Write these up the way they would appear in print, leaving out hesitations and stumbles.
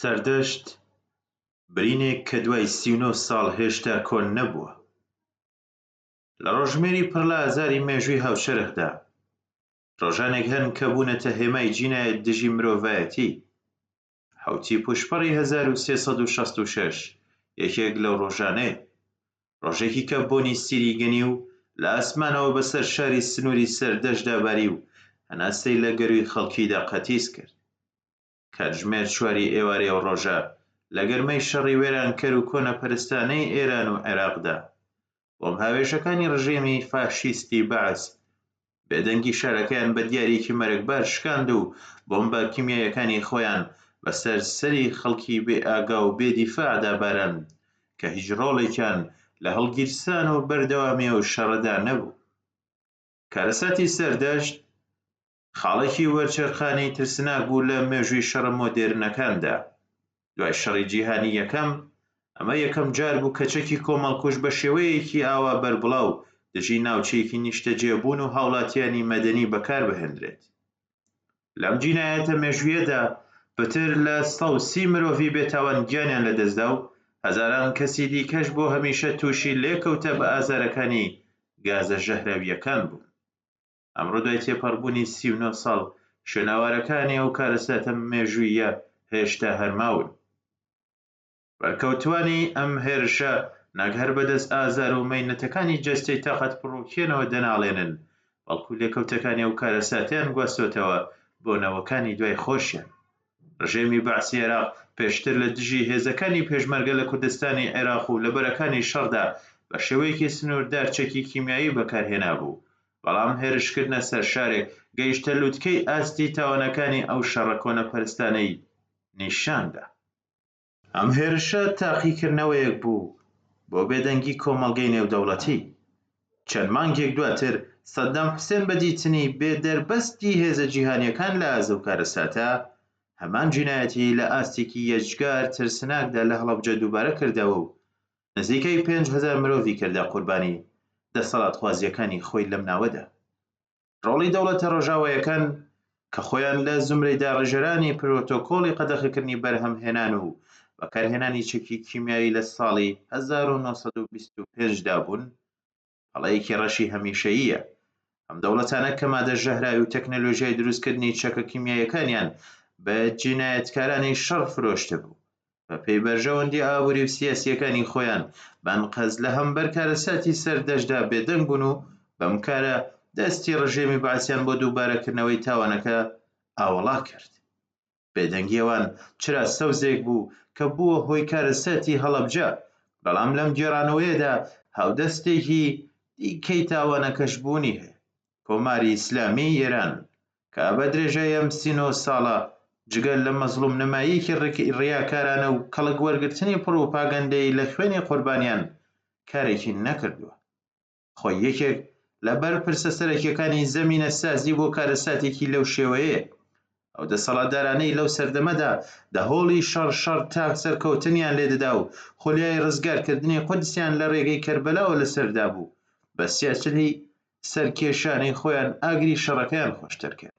سەردەشت، برینێک کە دوای 39 ساڵ هێشتا کۆن نەبووە. لە ڕۆژژمێری پڕ لە ئازاری مێژووی هاوچەرخدا، ڕۆژانێک هەن کە بوونەتە هێمای جینایەت دژی مرۆڤایەتی. حەوتی پووشپەڕی 1366 یەکێک لەو ڕۆژانەیە. ڕۆژێکی کە بۆنی سیری گەنیو لە ئاسمانەوە بەسەر شاری سنووری سەردەشتدا باری و هەناسەی لە گەرووی خەڵکیدا قەتیس کرد. کاتژمێر چواری ئێوارەی ئەو ڕۆژە، لە گەرمەی شەڕی وێرانکەر و کۆنەپەرستانەی ئێران و عێراقدا، بۆمبهاوێژەکانی ڕژێمی فاشیستی بەعس بێدەنگی شارەکەیان بە دیارییەکی مەرگبار شکاند و بۆمبە کیمیاییەکانی خۆیان بەسەر سەری خەڵکی بێ ئاگا و بێ دیفاعدا باراند کە هیچ ڕۆڵێکیان لە هەڵگیرسان و بەردەوامی ئەو شەڕەدا نەبوو. کارەساتی سەردەشت خاڵێکی وەرچەرخانی ترسناک بوو لە مێژووی شەڕە مۆدێرنەکاندا. دوای شەڕی جیهانی یەکەم، ئەمە یەکەم جار بوو کە چەکی کۆمەڵکوژ بە شێوەیەکی ئاوا بەربڵاو دژی ناوچەیەکی نیشتەجێبوون و هاوڵاتیانی مەدەنی بەکاربهێنرێت. لەم جینایەتە مێژوویەدا پتر لە 130 مرۆڤی بێتاوان گیانیان لەدەستدا و هەزاران کەسی دیکەش بۆ هەمیشە تووشی لێکەوتە بەئازارەکانی گازە ژەهراوییەکان بوون. ئەمڕۆ دوای تێپەڕبوونی 39 ساڵ، شوێنەوارەکانی ئەو کارەساتە مێژووییە هێشتا هەر ماون. بەرکەوتووانی ئەم هێرشە نەک هەر بەدەست ئازار و مەینەتەکانی جەستەی تاقەتپڕوکێنەوە دەناڵێنن، بەڵکو لێکەوتەکانی ئەو کارەساتەیان گواستۆتەوە بۆ نەوەکانی دوای خۆشیان. ڕژێمی بەعسی عێراق پێشتر لە دژی هێزەکانی پێشمەرگە لە کوردستانی عێراق و لە بەرەکانی شەڕدا بە شێوەیەکی سنووردار چەکی کیمیایی بەکارهێنابوو، بەڵام هێرشکردنە سەر شارێک گەیشتە لوتکەی ئاستی تاوانەکانی ئەو شەڕە کۆنەپەرستانەی نیشاندا. ئەم هێرشە تاقیکردنەوەیەک بوو بۆ بێدەنگی کۆمەڵگەی نێودەوڵەتی. چەند مانگێک دواتر سەدام حوسێن بە دیتنی بێ دەربەستی هێزە جیهانییەکان لە ئاز و کارەساتە، هەمان جینایەتی لە ئاستێکی یەجگار ترسناکدا لە هەڵەبجە دووبارە کردەوە و نزیکەی 5000 مرۆڤی کردە قوربانی دەسەڵاتخوازییەکانی خۆی لەم ناوەدا. ڕۆڵی دەوڵەتە ڕۆژاوایەکان کە خۆیان لە زومرەی داڕێژەرانی پرۆتۆکۆڵی قەدەغەکردنی بەرهەمهێنان و بەکارهێنانی چەکی کیمیایی لە ساڵی 1925 دا بوون، پەڵەیەکی ڕەشی هەمیشەییە. ئەم دەوڵەتانە کە مادە ژەهراوی و تەکنەلۆژیای دروستکردنی چەکە کیمیاییەکانیان بە جینایەتکارانی شەڕ فرۆشتبوو، بەپێی بەرژەوەندییە ئابووری و سیاسییەکانی خۆیان بەئەنقەست لە هەمبەر کارەساتی سەردەشتدا بێدەنگ بوون و بەم کارە دەستی ڕژێمی بەعسیان بۆ دووبارەکردنەوەی تاوانەکە ئاوەڵا کرد. بێدەنگی ئەوان چرا سەوزێک بوو کە بووە هۆی کارەساتی هەڵەبجە، بەڵام لەم گێڕانەوەیەدا هاودەستێکی دیکەی تاوانەکەش بوونی هەیە، کۆماری ئیسلامیی ئێران کە بە درێژای ئەم 39 ساڵە جگە لە مەزڵوم نماییەکی ڕیاکارانە و کەڵک وەرگرتنی پڕوپاگەندەیی لە خوێنی قوربانیان کارێکی نەکردووە. خۆی یەکێک لە بەرپرسە سەرەکیەکانی زەمینە سازی بۆ کارەساتێکی لەو شێوەیەیە. ئەو دەسەڵاتدارانەی لەو سەردەمەدا دەهۆڵی شەڕ شەڕ تا سەرکەوتنیان لێدەدا و خولیای ڕزگارکردنی قودسیان لە ڕێگەی کەربەلاوە لەسەردا بوو، بە سیاسەتی سەرکێشانەی خۆیان ئاگری شەڕەکەیان خۆشتر کرد.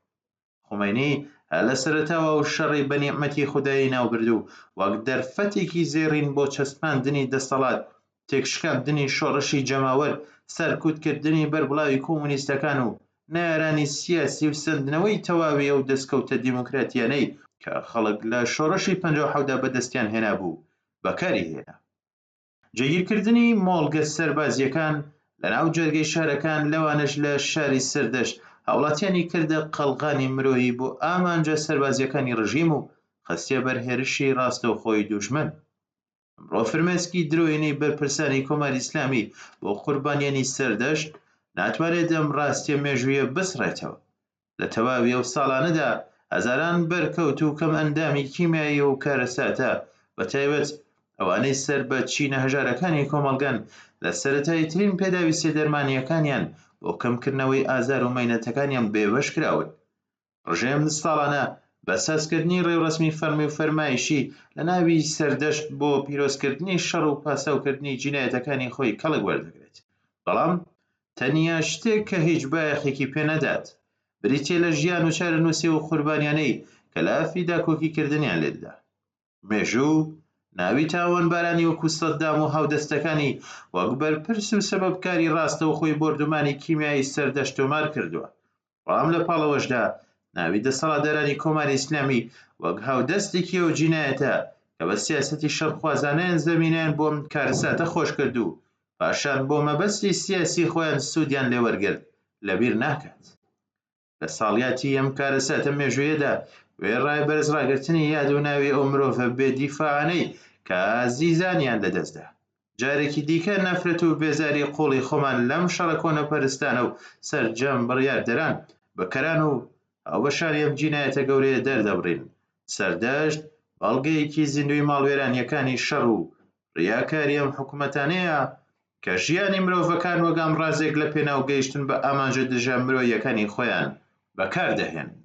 خومەینی هەر لە سەرەتاوە ئەو شەڕەی بە نیعمەتی خودایی ناوبرد و وەک دەرفەتێکی زێڕین بۆ چەسپاندنی دەسەڵات، تێکشکاندنی شۆڕشی جەماوەر، سەرکوتکردنی بەربڵاوی کۆمۆنیستەکان و نەیارانی سیاسی و سەندنەوەی تەواوی ئەو دەسکەوتە دیموکراتییانەی کە خەڵک لە شۆڕشی 57 دا بەدەستیان هێنابوو، بەکاری هێنا. جێگیرکردنی مۆڵگە سەربازییەکان لە ناو جەرگەی شارەکان لەوانەش لە شاری سەردەشت هاوڵاتیانی کردە قەڵغانی مرۆیی بۆ ئامانجە سەربازییەکانی ڕژیم و خستیە بەر هێرشی ڕاستەوخۆی دوژمن. ئەمڕۆ فرمێسکی درۆینەی بەرپرسانی کۆماری ئیسلامی بۆ قوربانیانی سەردەشت ناتوانێت ئەم ڕاستیە مێژوویە بسڕێتەوە. لە تەواوی ئەو ساڵانەدا هەزاران بەرکەوت و کەمئەندامی کیمیایی و کارەساتە، بەتایبەت ئەوانەی سەر بە چینە هەژارەکانی کۆمەڵگەن، لە سەرەتاییترین پێداویستیە دەرمانییەکانیان بۆ کەمکردنەوەی ئازار و مەینەتەکانیان بێبەش کراون. ڕژێم ساڵانە بە سازکردنی ڕێوڕەسمی فەرمی و فەرمایشی لە ناوی سەردەشت بۆ پیرۆزکردنی شەڕ و پاساوکردنی جینایەتەکانی خۆی کەڵک وەردەگرێت، بەڵام تەنیا شتێک کە هیچ بایەخێکی پێ نەدات، بریتییە لە ژیان و چارەنووسی ئەو قوربانیانەی کە لافی داکۆکیکردنیان لێ دەدا. مێژوو ناوی تاوانبارانی وەکو سەدام و هاودەستەکانی وەک بەرپرس و سەبەبکاری ڕاستەوخۆی بۆردومانی کیمیایی سەردەشت تۆمار کردووە، بەڵام لە پاڵ ئەوەشدا ناوی دەسەڵاتدارانی کۆماری ئیسلامی وەک هاودەستێکی ئەو جینایەتە کە بە سیاسەتی شەڕخوازانەیان زەمینەیان بۆ ئەم کارەساتە خۆش کرد و پاشان بۆ مەبەستی سیاسی خۆیان سوودیان لێ وەرگرت لەبیر ناکات. لە ساڵیاتی ئەم کارەساتە مێژوویەدا وێڕای بەرز ڕاگرتنی یاد و ناوی ئەو مرۆڤە بێ دیفاعانەی کە ئازیزانیان لەدەستدا، جارێکی دیکە نەفرەت و بێزاری قووڵی خۆمان لەم شەڕە کۆنەپەرستانە و سەرجەم بڕیاردەران، بکەران و هاوبەشانی ئەم جینایەتە گەورەیە دەردەبڕین. سەردەشت بەڵگەیەکی زیندووی ماڵوێرانییەکانی شەڕ و ڕیاکاری ئەم حکومەتانەیە کە ژیانی مرۆڤەکان وەک ئامڕازێک لە پێناو گەیشتن بە ئامانجە دژە مرۆییەکانی خۆیان بەکار دەهێنن.